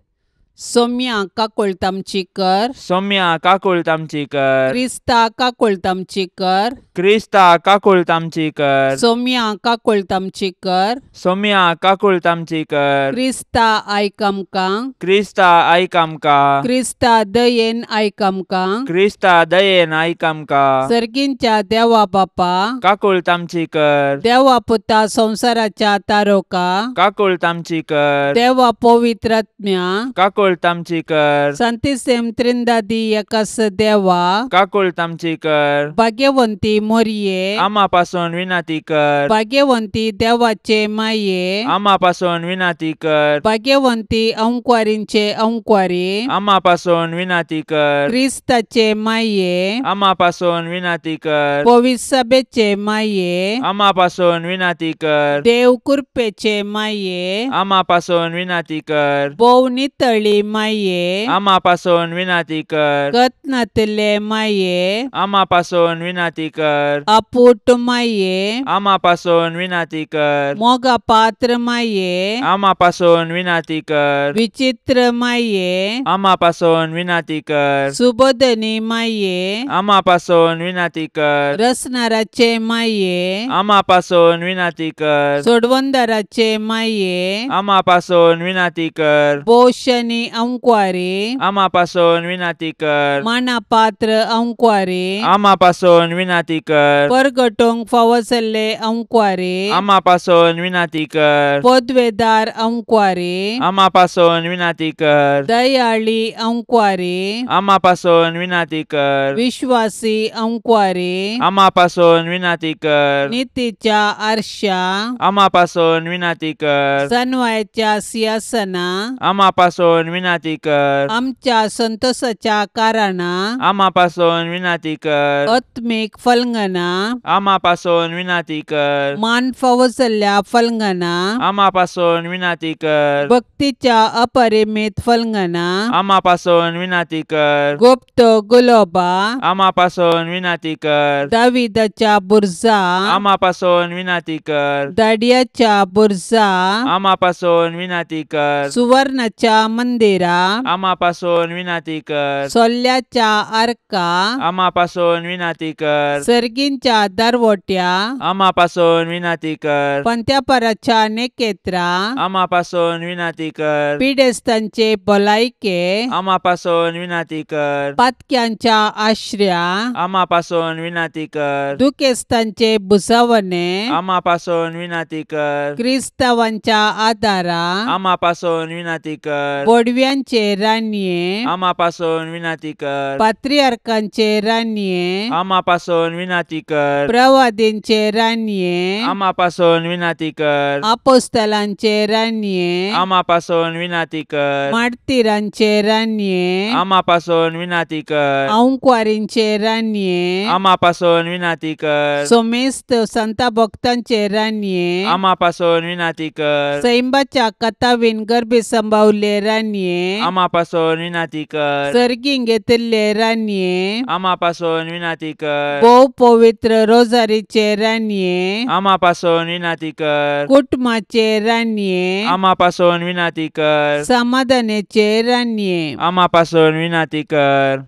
सोम्या काकुळट आमची कर। सोम्या काकुळट आमची कर। क्रिस्ता काकुळट आमची कर। क्रिस्ता काकुळट आमची कर। सोम्या काकुळट आमची कर। सोम्या काकुळट आमची कर। क्रिस्ता आयक आमकां। क्रिस्ता आयक आमकां। क्रिस्ता दयेन आयक आमकां। क्रिस्ता दयेन आयक आमकां। सर्गींच्या देवा बापा काकुळट आमची कर। देवा पुता संवसाराच्या तारोका काकुळट आमची कर। देवा पवित्र आत्म्या काकुळट आमची कर। संतिसेम त्रिंदादी एकास देवा काकुळट आमची कर। भाग्यवंती मोरये आमा पासून विनंती कर। भाग्यवंती देवाचे माये आमा पासून विनंती कर। भाग्यवंती अंकवारींचे अंकवारी आमा पासून विनंती कर। क्रिस्ताचे माये आमा पासून विनंती कर। पवित्र सभेचे माये आमा पासून विनंती कर। देव कृपेचे माये आमा पासून विनंती कर। भोव नितळी माये आमा पासून विनंती कर। कतनातले माये आमा पासून विनंती कर। अपूट माये आमा पासून विनंती कर। मोगा पात्र माये आमा पासून विनंती कर। विचित्र माये आमा पासून विनंती कर। सुबोधनी माये आमा पासून विनंती कर। रसनाराचे माये आमा पासून विनंती कर। सोडवंदाराचे माये आमा पासून विनंती कर। पोषणी अंकवारी आमा पासून विनंती कर। माना पात्र अंकवारी आमा पासून विनंती कर। परगटोंक फावो जाल्ले अंकवारी आमा पासून विनंती कर। पदवेदार अंकवारी आमा पासून विनंती कर। दयाळी अंकवारी आमा पासून विनंती कर। विश्वासी अंकवारी आमा पासून विनंती कर। नितीच्या आरशा आमा पासून विनंती कर। सनवायच्या सिंहासना आमा पासून विनंती कर। आमच्या संतोषाच्या कारणा आमा पासून विनंती कर। आत्मीक फलंगना आमा पासून विनंती कर। मान फावो जाल्ल्या फलंगना आमा पासून विनंती कर। भक्तीच्या अपरिमित फलंगना आमा पासून विनंती कर। गुप्त गुलोबा आमा पासून विनंती कर। दाविदाच्या बुर्जा आमा पासून विनंती कर। दाडियाच्या बुर्जा आमा पासून विनंती कर। सुवर्णाच्या मंदिरा आमा पासून विनंती कर। सोल्याच्या आर्का आमा पासून विनंती कर। सर्गींच्या दरवट्या आमा पासून विनंती कर। पंत्यापराच्या नेकेत्रा आमा पासून विनंती कर। पिडेस्तांचे भलायके आमा पासून विनंती कर। पातक्यांच्या आश्र्या आमा पासून विनंती कर। दुखेस्तांचे भुजावणे आमा पासून विनंती कर। क्रिस्तावांच्या आदारा आमा पासून विनंती कर। बोडव्यांचे राणये आमा पासून विनंती कर। पात्रियार्कांचे राणये आमा पासून विनंती कर। प्रवादींचे राणये आमा पासून विनंती कर। आपोस्तलांचे राणये आमा पासून विनंती कर। मार्तीरांचे राणये आमा पासून विनंती कर। अंकवारींचे राणये आमा पासून विनंती कर। सोमेस्त संता भक्तांचे राणये आमा पासून विनंती कर। सैंबाच्या कथावीन गर्भे संभावले राणये आमा पासून विनंती कर। सर्गीं घेतिल्ले राणये आमा पासून विनंती कर। भोव पवित्र रोजारीचे राणये आमा पासून विनंती कर। कुटुंबाचे राणये आमा पासून विनंती कर। समाधानाचे राणये आमा पासून विनंती कर।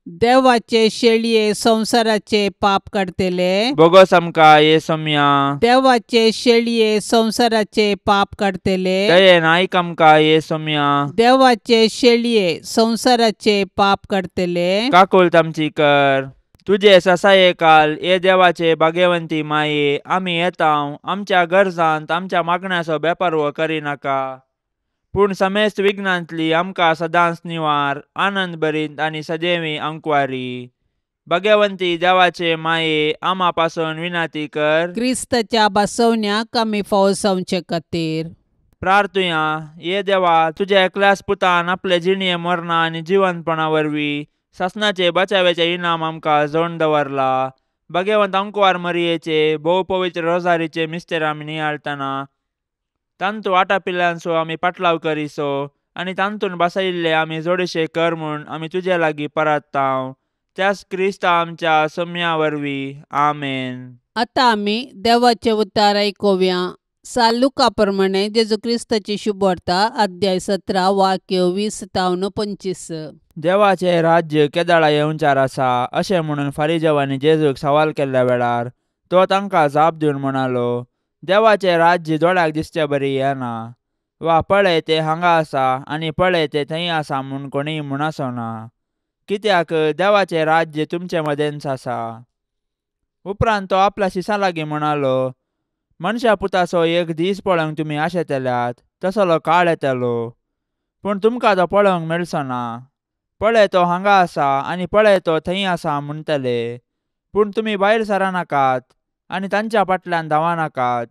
देवाचे शेळये संवसाराचे पाप काडटले बोगस आमकां ये सोम्या। देवाचे शेळये संवसाराचे पाप काडटले दयेन आयक आमकां ये सोम्या। देवाचे शेळये संवसाराचे पाप काडटले काकुळट आमची कर। तुजे ससाये काल ये देवाचे भाग्यवंती माये आमी येता आमच्या गरजांत आमच्या मागण्याचो बेपारवो करिनाका पूण समेस्त विघ्नांतली आमकां सदांच निवार आनंद भरीत आनी सदैवी अंकवारी। भाग्यवंती देवाचे माये आमा पासून विनंती कर। क्रिस्ताच्या बसवण्याक आमी फावो जावचे खातीर प्रार्थुया। ये देवा तुज्या एकल्याच पुतान आपले जिणये मरणा आनी जिवंतपणा वरवीं सासणाचे बचाव्याचे इनाम आमकां जोडून दवरला। भाग्यवंत अंकवार मरियेचे भोव पवित्र रोजारीचे मिस्तेर आमी नियाळटना तांतू आटापिल्ल्यांचो आमी पाटलाव करिसो आनी तांतून बसयिल्ले आमी जोडशे कर म्हूण आमी तुजे लागीं परत्ताव त्याच क्रिस्ता आमच्या सोम्या वरवीं आमेन। आतां आमी देवाचें उतर आयकुया। सालुका प्रमाणे जेजू क्रिस्ताची शुभवार्ता अध्याय 17 वाक्य 20 तावन 25. देवाचे राज्य केदाळा येवचार आसा अशें म्हणून फारिजेवांनी जेजूक सवाल केल्ल्या वेळार तो तांकां जाप दिवन म्हणालो, देवाचे राज्य दोळ्याक दिसचे बरी येना वा पळय ते हांगा आसा आनी पळय ते थंय आसा म्हूण कोणीय म्हणसो ना, कित्याक देवाचे राज्य तुमचे मदेंच आसा. उपरांत तो आपल्या शिसां लागीं म्हणालो, मनशा पुताचो एक दीस पळोवंक तुमी आशेतल्यात तसलो काळ येतलो, पूण तुमकां तो पळोवंक मेळचो ना. पळय तो हांगा आसा आनी पळय तो थंय आसा म्हणटले, पूण तुमी भायर सरानाकात आनी तांच्या फाटल्यान धांवनाकात.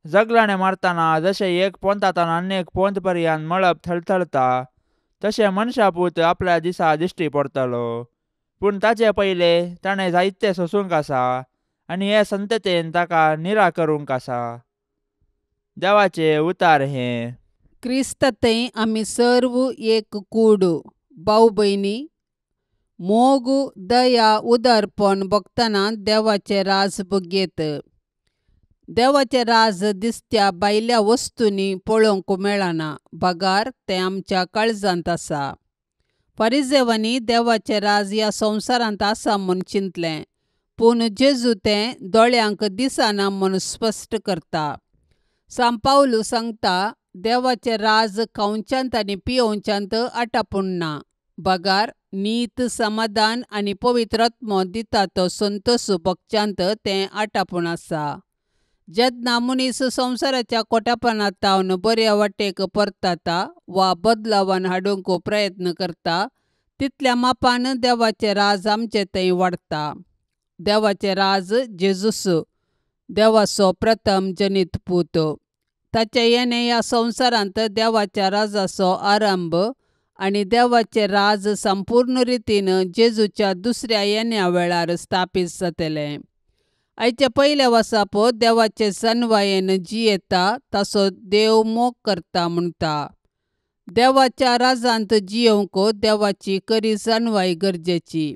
जगलाणे मारतना जशें एक पोंतांत आनी एक पोंत पर्यंत मळब थळथळता तशें मनशा पूत आपल्या दिसा दिश्टी पडटलो, पूण ताचे पयले ताणें जायते सोसूंक आसा आनी हे संततेन ताका निरा करूंक आसा. देवाचे उतार हें. क्रिस्ता थंय आमी सर्व एक कूड भाव भयणी मोग दया उदारपण भोगतना देवाचें राज भोगयत. देवाचें राज दिसत्या भायल्या वस्तूंनी पळोवंक मेळना, बगार तें आमच्या काळजांत आसा. फारिजेवांनी देवाचें राज ह्या संवसारांत आसा म्हूण चिंतलें, पूण जेजू तें दोळ्यांक दिसना म्हूण स्पश्ट करता. सांत पावलू सांगता, देवाचें राज खावच्यांत आनी पियोवच्यांत आटापून ना, बगार नीत समाधान आनी पवित्र आत्मो दिता तो संतोश भोगच्यांत तें आटापून आसा. जेन्ना मनीस संवसाराच्या कोटापणांत तावन बऱ्या वाटेक परतता वा बदलावान हाडूंक प्रयत्न करता तितल्या मापान देवाचें राज आमचे थंय वाडटा. देवाचें राज जेजूस देवाचो प्रथम जनीत पूत. ताचें येणें ह्या संवसारांत देवाच्या राजाचो आरंभ आनी देवाचें राज संपूर्ण रितीन जेजूच्या दुसऱ्या येण्या वेळार स्थापीत जातलें. आयच्या पयल्या वसाप देवाचे सनवायेन जियेता ताचो देव मोग करता म्हणटा. देवाच्या राजांत जियोवंक देवाची खरी जानवाय गरजेची.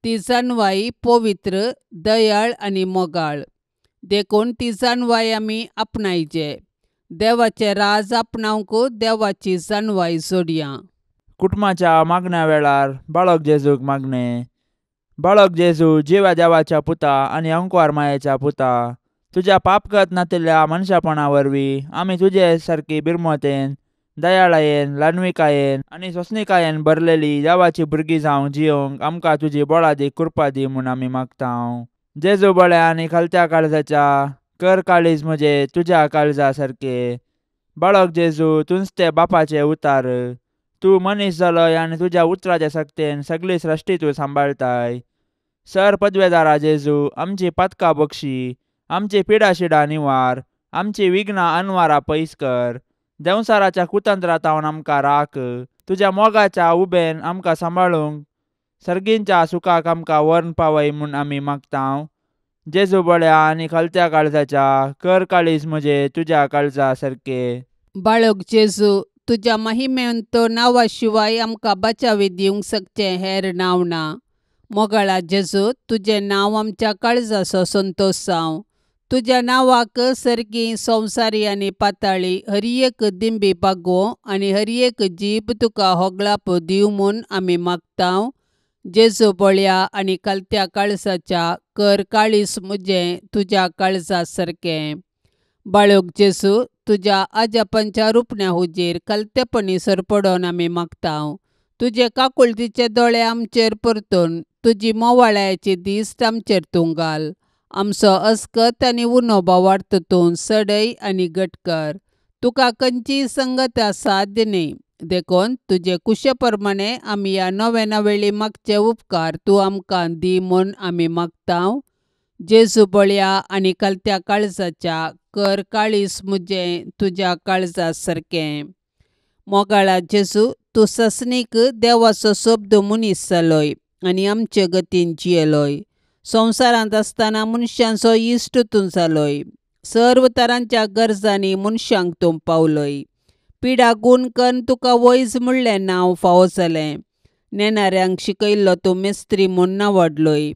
ती जानवाय पवित्र, दयाळ आनी मोगाळ, देखून ती जानवाय आमी आपणायचे. देवाचें राज आपणावंक देवाची जानवाय जोडया. कुटुंबाच्या मागण्या वेळार बाळक जेजूक मागणें. बाळक जेजू जिव्या देवाच्या पुता आनी अंकवार मायेच्या पुता, तुज्या पापगत नातिल्ल्या मनशापणा वरवीं आमी तुजे सारकी बिरमतेन, दयाळायेन, ल्हानविकायेन आनी सोंसणिकायेन भरलेली देवाची भुरगीं जावंक जियोवंक आमकां तुजी बळादी कृपा दी म्हूण आमी मागता. जेजू बळ्या आनी खालत्या काळजाच्या कर काळीज म्हजें तुज्या काळजा सारकें. बाळक जेजू तुंच ते बापाचे उतार, तूं मनीस जालोय आनी तुज्या उतराच्या सक्तेन सगळी सृश्टी तूं सांबाळताय. सर पदवेदारा जेजू आमची पातकां बक्षी, आमची पिडाशिडा निवार, आमची विघ्नां अनवारा पयस कर. देंवसाराच्या कुतंत्रातावन आमकां राख, तुज्या मोगाच्या उबेन आमकां सांबाळूंक सर्गींच्या सुखाक आमकां व्हरून पावय म्हूण आमी मागता. जेजू बळ्या आनी खालत्या काळजाच्या कर काळीज म्हजें तुज्या काळजा सारकें. बाळक जेजू तुज्या महिमेंत नांवा शिवाय आमकां बचावी दिवंक शकचें हेर नांव ना. मोगाळा जेजू तुजें नांव आमच्या काळजाचो संतोश जावं. तुज्या नांवाक सर्गी संवसारी आनी पाताळी हर एक दिंबी बागोवं आनी हर एक जीब तुका होगळाप दिवं म्हूण आमी मागता. जेजू बळ्या आनी खालत्या काळजाच्या कर काळीज म्हजें तुज्या काळजा सारकें. बाळक जेजू तुज्या आजापांच्या रुपण्या हुजीर खालतेपणी सरपडोन आमी मागता. तुजे काकुळतीचे दोळे आमचेर परतून तुजी मोवाळ्याची दिश्ट आमचेर तूं घाल. आमचो अस्कत आनी उणो भावार्थ तूं सडय आनी घट कर. तुका खंयचीय संगत साध्य न्ही, देखून तुजे कुशे प्रमाणे आमी ह्या नव्या वेळी मागचे उपकार तूं आमकां दी म्हूण आमी मागता. जेजू बळ्या आनी खालत्या काळजाच्या कर काळीज म्हजें तुज्या काळजा सारकें. मोगाळा जेजू तूं ससनीक देवाचो शब्द मनीस जालोय आनी आमचे गतीन जियेलोय. संवसारांत आसतना मनशांचो इश्ट तूं जालोय. सर्व तरांच्या गरजांनी मनशांक तूं पावलोय. पिडा गूण कन्न तुका वैज म्हणलें नांव फावो जालें. नेणाऱ्यांक शिकयल्लो तूं मेस्त्री म्हूण नांवाडलोय.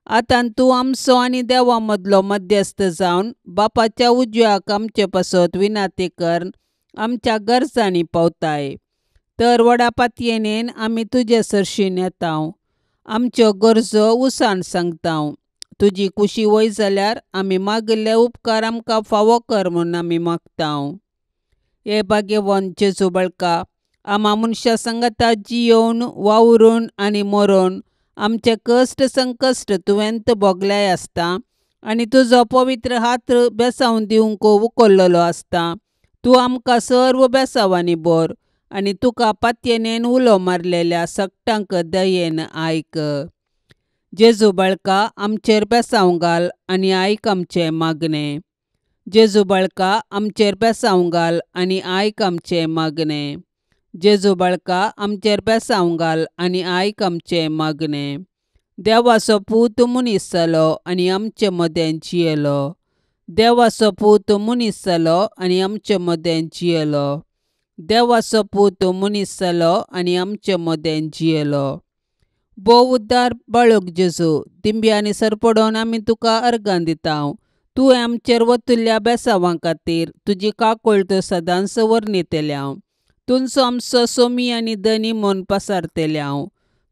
आतां तूं आमचो आनी देवा मदलो मध्यस्थ जावन बापाच्या उजव्याक आमचे पासत विनाती कर आमच्या गरजांनी पावताय. तर व्हडा पातयेनेन आमी तुजे सरशीं येता, आमच्यो गरजो उसान सांगता. तुजी कुशी वय जाल्यार आमी मागिल्ले उपकार आमकां फावो कर म्हूण आमी मागता. हे भाग्यवंत जेजू बाळका, आमा मनशां सांगाता जियोवन वावरून आनी मरोन आमचे कश्ट संकश्ट तुवेंत भोगल्याय आसता आनी तुजो पवित्र हात बेसावन दिवंक उखल्लेलो आसता. तूं आमकां सर्व बेसावांनी भर आनी तुका पातयेनेन उलो मारलेल्या सगटांक दयेन आयक. जेजू बाळका, आमचेर बेसांव घाल आनी आयक आमचें मागणें. जेजू बाळका, आमचेर बेसांव घाल आनी आयक आमचें मागणें. जेजू बाळका, आमचेर बेसांव घाल आनी आयक आमचें मागणें. देवाचो पूत मनीस जालो आनी आमचे मदें जियेलो. देवाचो पूत मनीस जालो आनी आमचे मदें जियेलो. देवाचो पूत मनीस जालो आनी आमचे मदें जियेलो. भोव उद्दार बाळक जेजू, दिंब्यांनी सरपडोवन आमी तुका अर्गां दिता. तूं आमचेर वतुल्ल्या बेसांवां खातीर तुजी काकूळट सदांच वर्णितल्या. तुमचो आमचो सोमी आनी धनी म्हूण पसारतल्या.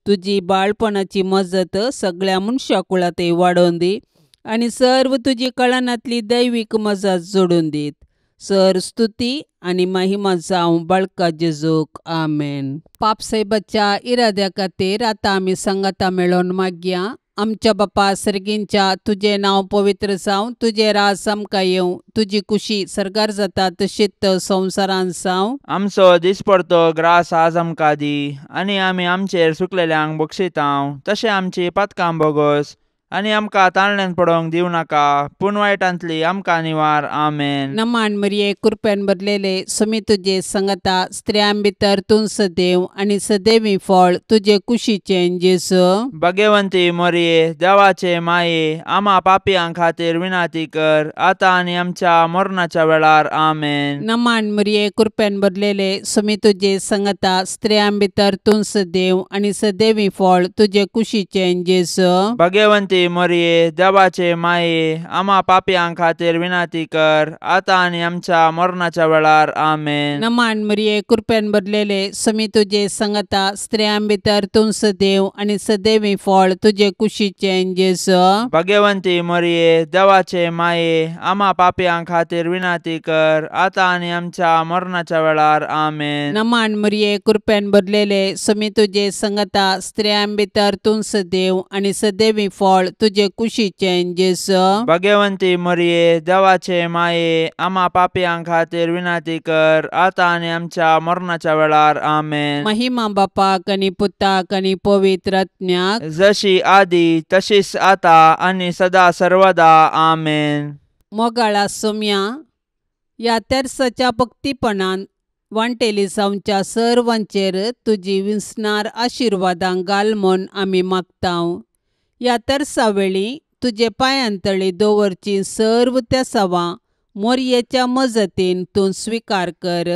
तुजी बाळपणाची मजत सगळ्या मनशा कुळांतय वाडोवन दी आनी सर्व तुजी कळनांतली दैवीक मजत जोडून दीत. सर स्तुती आनी महिमा जावं बाळका जेजूक. आमेन. पापसाहेबाच्या इराद्या खातीर आतां आमी सांगाता मेळोवन मागया. आमच्या बापा सर्गींच्या, तुजें नांव पवित्र जावं, तुजें राज आमकां येवं, तुजी कुशी सर्गार जाता तशीच संवसारांत जावं. आमचो दिसपडतो ग्रास आज आमकां दी आनी आमी आमचेर सुकलेल्यांक बक्षितांव तशें आमची पातकां बोगोस आनी आमकां ताळण्यान पडोवंक दिवं नाका, पूण वायटांतली आमकां निवार. आमेन. नमान मरिये, कृपेन भरलेले, समी तुजे संगता, स्त्रियां भितर तूं सदैव आनी सदैवी फळ तुजे कुशीचें जेजू. भाग्यवंती मरिये, देवाचे माये, आमा पापयां खातीर विनाती कर आतां आनी आमच्या मरणाच्या वेळार. आमेन. नमान मरिये, कृपेन भरलेले, समी तुजे संगता, स्त्रियां भितर तूं सदैव आनी सदैवी फळ तुजे कुशीचें जेजू. भाग्यवंती मरिये, देवाचे माये, आमा पापयां खातीर विनाती कर आतां आनी आमच्या मरणाच्या वेळार. आमेन. नमान मरिये, कृपेन भरलेले, समी तुजे संगता, स्त्रियां भितर तूं सदैव आनी सदैवी फळ तुजे कुशीचें जेजू. भाग्यवंती मरिये, देवाचे माये, आमा पापयां खातीर विनाती कर आतां आनी आमच्या मरणाच्या वेळार. आमेन. नमान मरिये, कृपेन भरलेले, समी तुजे संगता, स्त्रियां भितर तूं सदैव आनी सदैवी फळ तुजे कुशीचें जेजू. भाग्यवंती मरिये, देवाचे माये, आमा पापयां खातीर विनाती कर आतां आनी आमच्या मरणाच्या वेळार. आमेन. महिमा बापाक आनी पुताक आनी पवित्र आत्म्याक, जशी आदी तशीच आतां आनी सदा सर्वदा. आमेन. मोगाळा सोम्या, ह्या तेर्साच्या भक्तीपणान वांटेली जावच्या सर्वांचेर तुजी विसणार आशिर्वादां घाल म्हूण आमी मागता. ह्या तेर्सा वेळी तुजे पांयांतळी दवरची सर्व तेसावां मोरयेच्या मजतीन तूं स्विकार कर.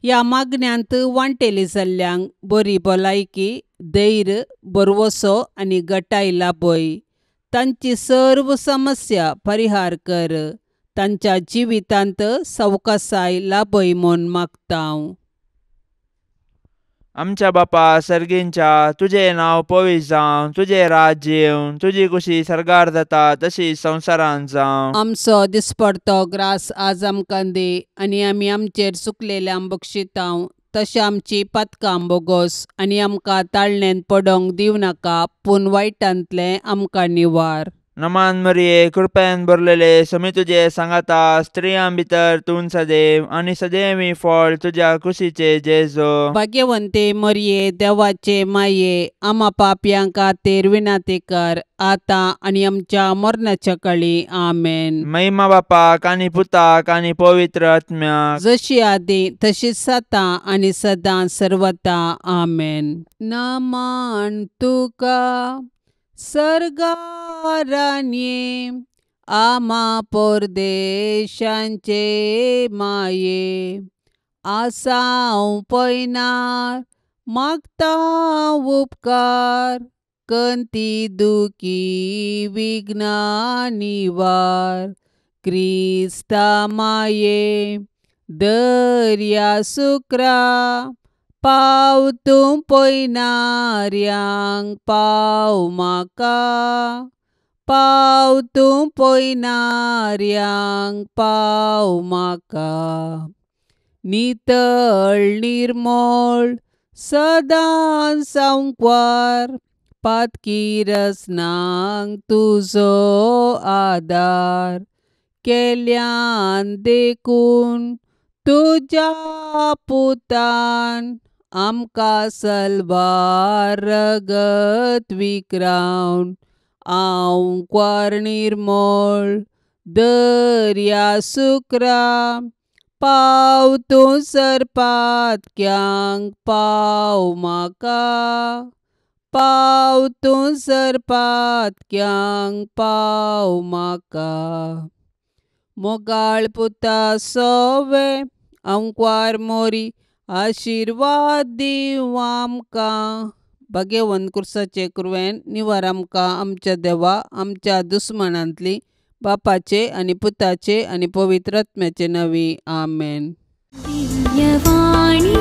ह्या मागण्यांत वांटेली जाल्ल्यांक बरी भलायकी, धैर्य, भरवसो आनी गटाय लाभय. तांची सर्व समस्या परिहार कर. तांच्या जिवितांत सवकासाय लाभय म्हूण मागता. आमच्या बापा सर्गींच्या, तुजें नांव पवित्र जावं, तुजें राज्य येवं, तुजी कुशी सर्गार जाता तशी संवसारांत जावं. आमचो दिसपडतो ग्रास आज आमकां दी आनी आमी आमचेर चुकलेल्यांक बक्षितांव तशें आमची पातकां बोगोस आनी आमकां ताळणेंत पडोवंक दिवं नाका, पूण वायटांतलें आमकां निवार. नमान मरिये, कृपेन भरलेले, समी तुजे सांगाता, स्त्रियां भितर तूं सदैव आनी सदैवी फळ तुज्या कुशीचे जेजू. भाग्यवंते मरिये, देवाचे माये, आमा पापयां खातीर विनाती कर आतां आनी आमच्या मरणाच्या काळी. आमेन. महिमा बापाक आनी पुताक आनी पवित्र आत्म्याक, जशी आदी तशीच आतां आनी सदां सर्वता. आमेन. नमन तुका सर्गारान्ये, आमा परदेशांचे माये, आसाव पयनार मागता उपकार. कंती दुखी विघ्नां निवार क्रिस्ता माये दर्या सुक्रा पाव तूं पयणाऱ्यांक पाव म्हाका पाव तूं पयणाऱ्यांक पाव म्हाका नितळ निर्मळ सदां सांकवार पातकी रसनांक तुजो आदार केल्यान देखून तुज्या पुतान आमकां सलवार रगत विक्रावन आंकवार निर्मळ दर्या सुक्रा पाव तूं सरपातक्यांक पाव म्हाका पाव तूं सरपातक्यांक पाव म्हाका मोगाळ पुता सोवे आंकवार मोरी आशिर्वाद दीवं आमकां भाग्यवंत कुर्साचे कुरवेन निवार आमकां आमच्या देवा आमच्या दुस्मानांतली बापाचे आनी पुताचे आनी पवित्र आत्म्याचे नांवी आमेन. दिव्यवाणी.